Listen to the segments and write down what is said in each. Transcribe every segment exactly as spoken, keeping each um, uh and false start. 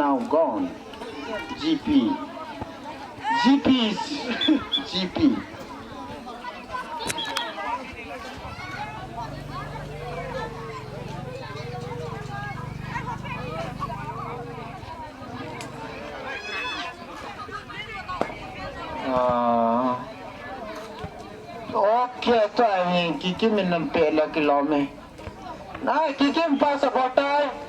Now gone. G P. G P is G P. Ah. Okay, tua hi Kikim in nam pe la kilom e. Nai, Kikim pa sa botai.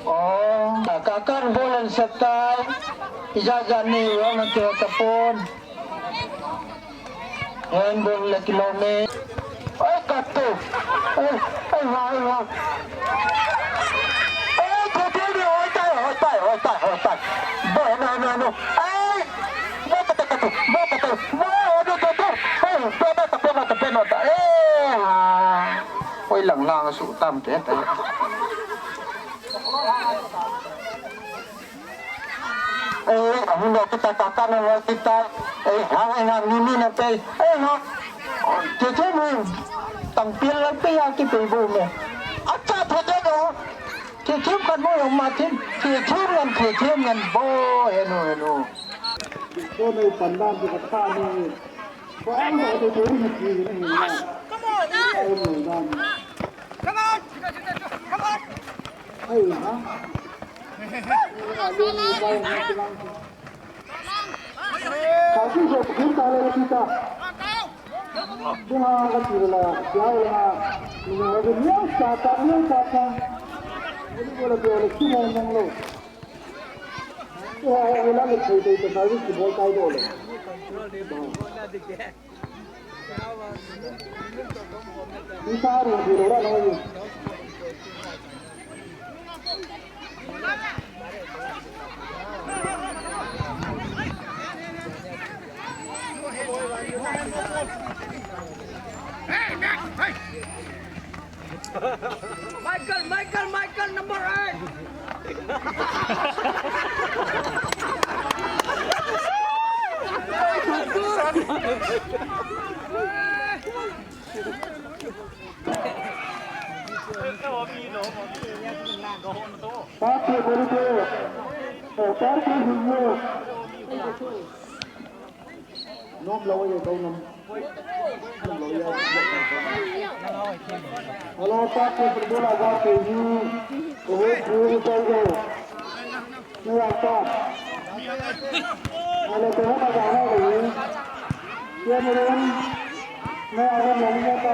Oh, ka kan bolan setai. Ija jani wa na ke tapon. Handball le kilom e. Oi, katu. Oi, oi, oi, oi. Oi, katu ni, oi, tai, oi, tai, oi, tai, oi, tai. Bo, no, no, no. Ai. Bo, katu, katu. Bo, katu. Bo, no, katu. Oi, bo, no, katu, no, katu, no, katu. Eh, ha. Oi, lang, lang, su, tam, te, te. Eh, ang lo kita tata na lo kita. Eh, hang, eh, hang, nini na pe. Eh, ha. Keke mo. Tang pil lang pe ya ki pe bo mo. Acha, theke no. Keke kan mo yung matin. Keke ngan, keke ngan bo. Hello, hello. Ko na ipandan ko kata ni. Ko ang lo ko ko ni ni ni. Come on. Ay, no, no. Come on. Come on. Ay, ha. Kaki ko kita le kita. Dia kati la, dia la. Ni mo ni sa ta ni sa ta. Ni ko la dia le ki mo mo lo. Dia la le kai kai ta ni ki bol kai do le. Michael, Michael, Michael, number eight. Pati beri tu. Oh, pati beri tu. Nom lo ye, kau nom. Nom lo ye. Hello, pati beri tu la ba ke ni. Oh, beri tu. Ni apa? Hello, tu apa dah ni? Ye ni. Ni apa ni apa?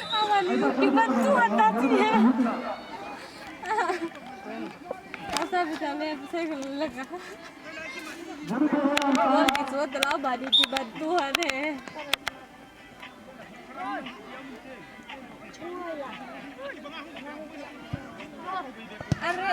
Awan, kibantu hata tiya. Asa bitale, bisa laga. Bol kichot dala, badi kibantu hane. Are.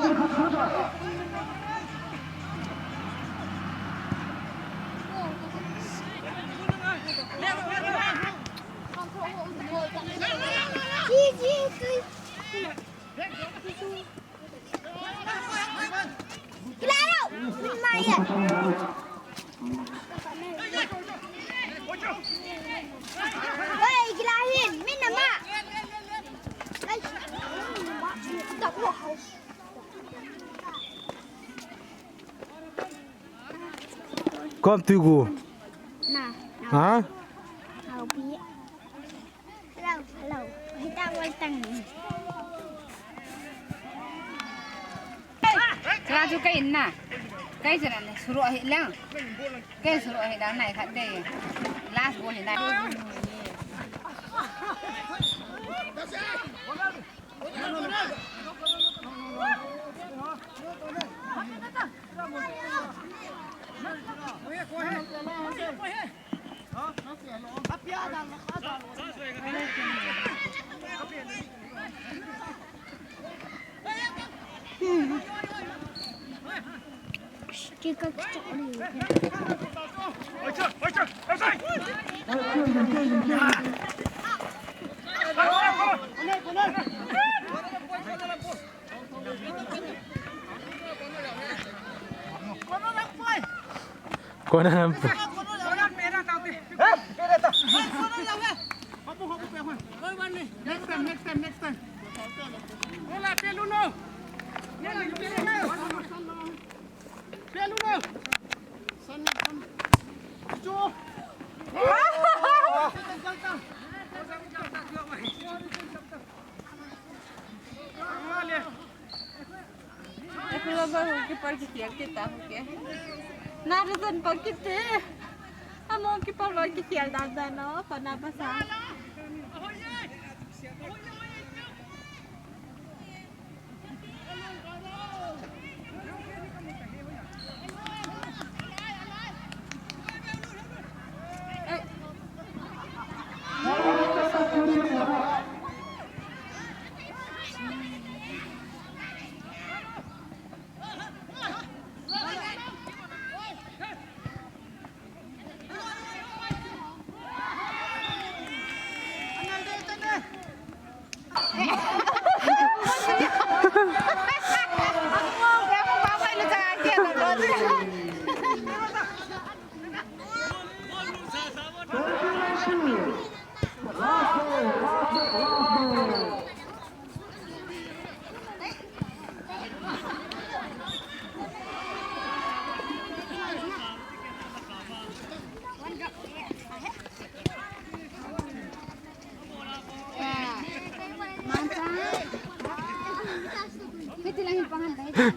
Claro, Maya. Oi, Ibrahim, mina ma. Ay, kom tu gu. Na. Ha? Au pi. Hello, hello. Hita wal tang ni. Sera chu kai in na. Kai sera na suru ahi lang. Kai suru ahi lang nai khat dei. Last ball hi na. Kona nampu. Next time, next time, next time. Hola, Pelu no. Pelu no. Eklo ba hu ki par ki tiar kita hu ke. Na ru zan pa ki te. Amo ki par ba ki tiar da da no, pa na pa sa.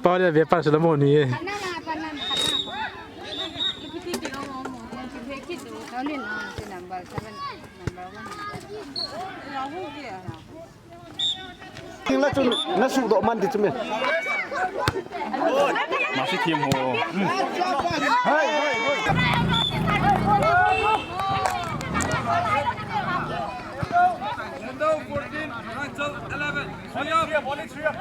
Pau dia bepar sudah mau ni eh. King la chu na sudoh man ti chu me. Masi team ho. Hai, hai, hai. Sundong fourteen, Rangchal eleven. Three up.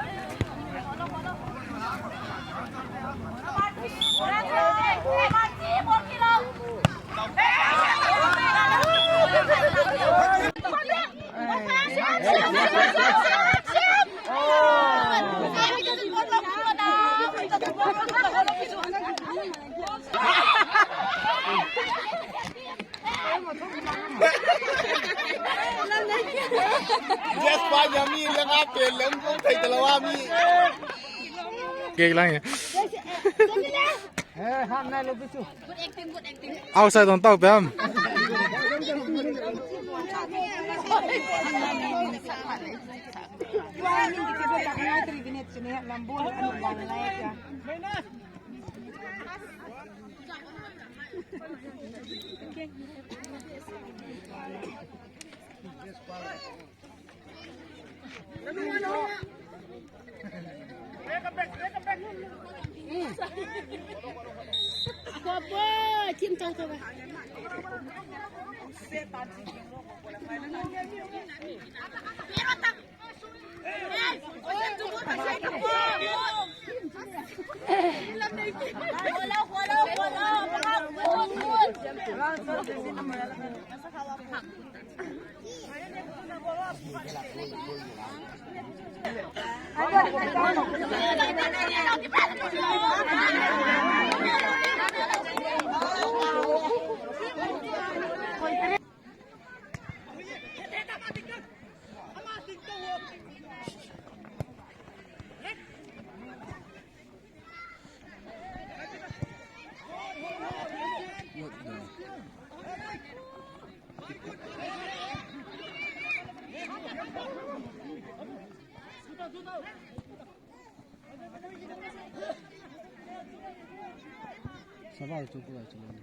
Yes, pa, yummy, lang ape, lang kong thai talawa mi. Kek lang ya. Eh, han na lo bisu. Outside on top, em. Sabar tu pura chalani.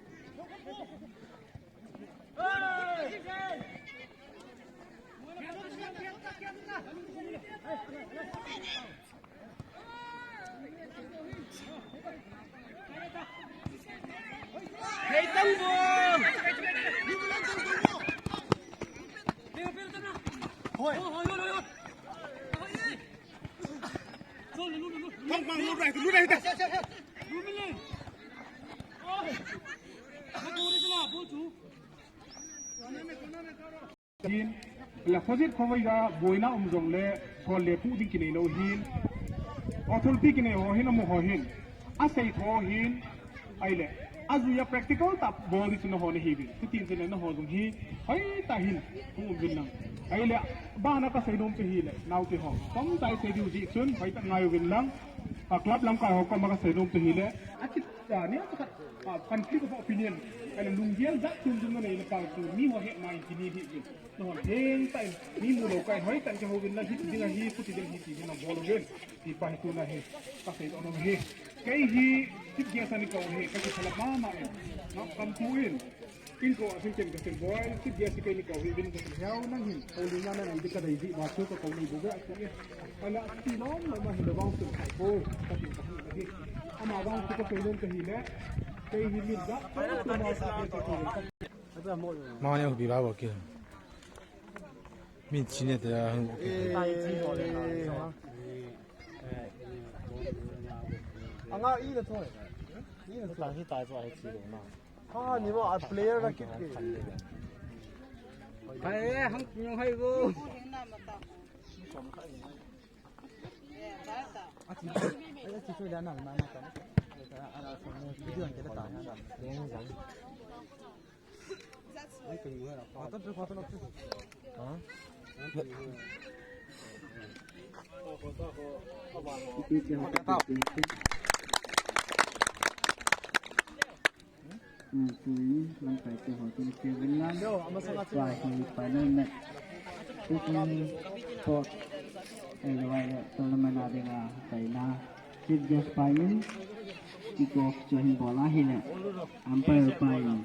Hin, le khojit khovoi ga boina um jongle, sol le pu ding kinei lou hin. Authority kinei ho hin, amu ho hin. Asei tho hin, ahile. Ajui a practical tah bol ding chu nangho nahiuvin. Chutin chule nangho jong hi, hoitah hin, hung um uvin lang. Ahile, bana kasei nom chu hile, naote ho. Chomcha isei diu jeh chun, hoitah ngai uvin lang. A club lamkai ho koma kasei nom chu hile. Akit, a, ni a khat, a, conflict of opinion. Ahile, lunggel jat chom chom nanei le pau chu, mi ho hetna in kini hi uvin. Nahon thengtah in, mi mu lou kah in, hoitah in kihouvin lang, hiti ding ahi, chuti ding ahi, ti hin nabol uvin. Ti pa hi tuna hi, kasei nom hi. Kei hi, chief guest a nei kou hi, kakipah mama in. Nang kam tu in. Kin kou a hin ken kasei boi, chief guest hi kei nei kou hi, vin kasei hiau nang hin. Houlina nanei ding kadei jeh uva chu kakou nei bou ve ati e. Ana ti nom nom ahi le vang chu khai ko, kati kahi ahi. Ama vang chu kasei nom kahi le. Kei hi min jat, chu ma sa ke chu. Mane ubi ba bo ke. Min chine te ya hung ke. Anga i na thoi. I na thoi. Hi tai pa hi chi lo na. Ha, ni ma a player na kit ke. Hai, hang nyong hai go. A chi, a chi chu le na na na ta. Video ke ta na. Lamkai te ho tin ke vin lang. Tua hi final match. Tukum pot. Ei lo ai le tournament a dinga kaina. Chief guest pa in, kick off chu ahin bol ahile, umpire pa in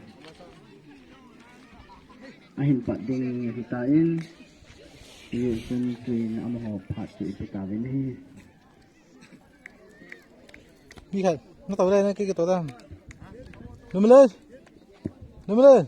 ahin pat ding ahitan, hijeh chun tuin amaho phat chu ipe tauvin ahi. Mi khat, na tau le, na kiki tau da. Number le. Number le.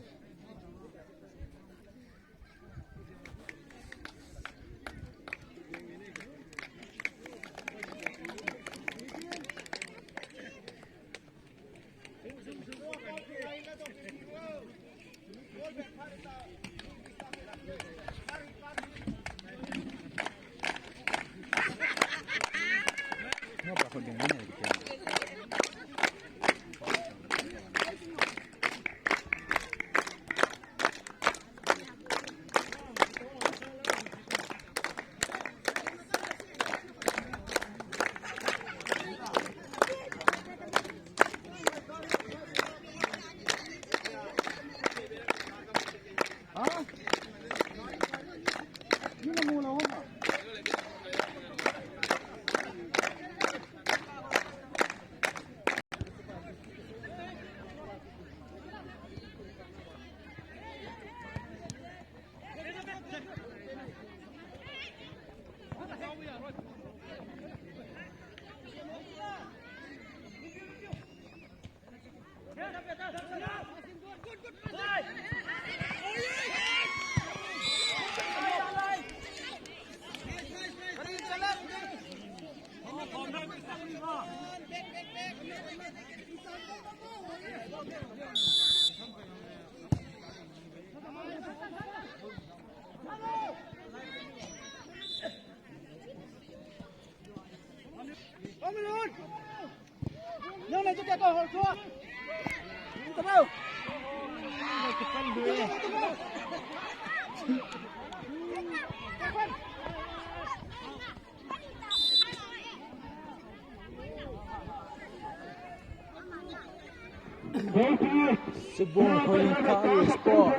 Sibung Khoi Khari Sport.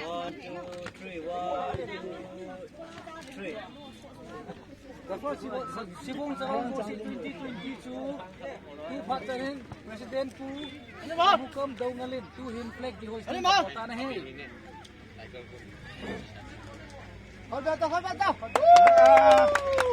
One, two, three, one, two, three. Sibung Chawang Worship twenty twenty-two, tu phat chan in President Pu Mukam Doungel in tu hin flag kihoist ding anahi. Hold on, hold on.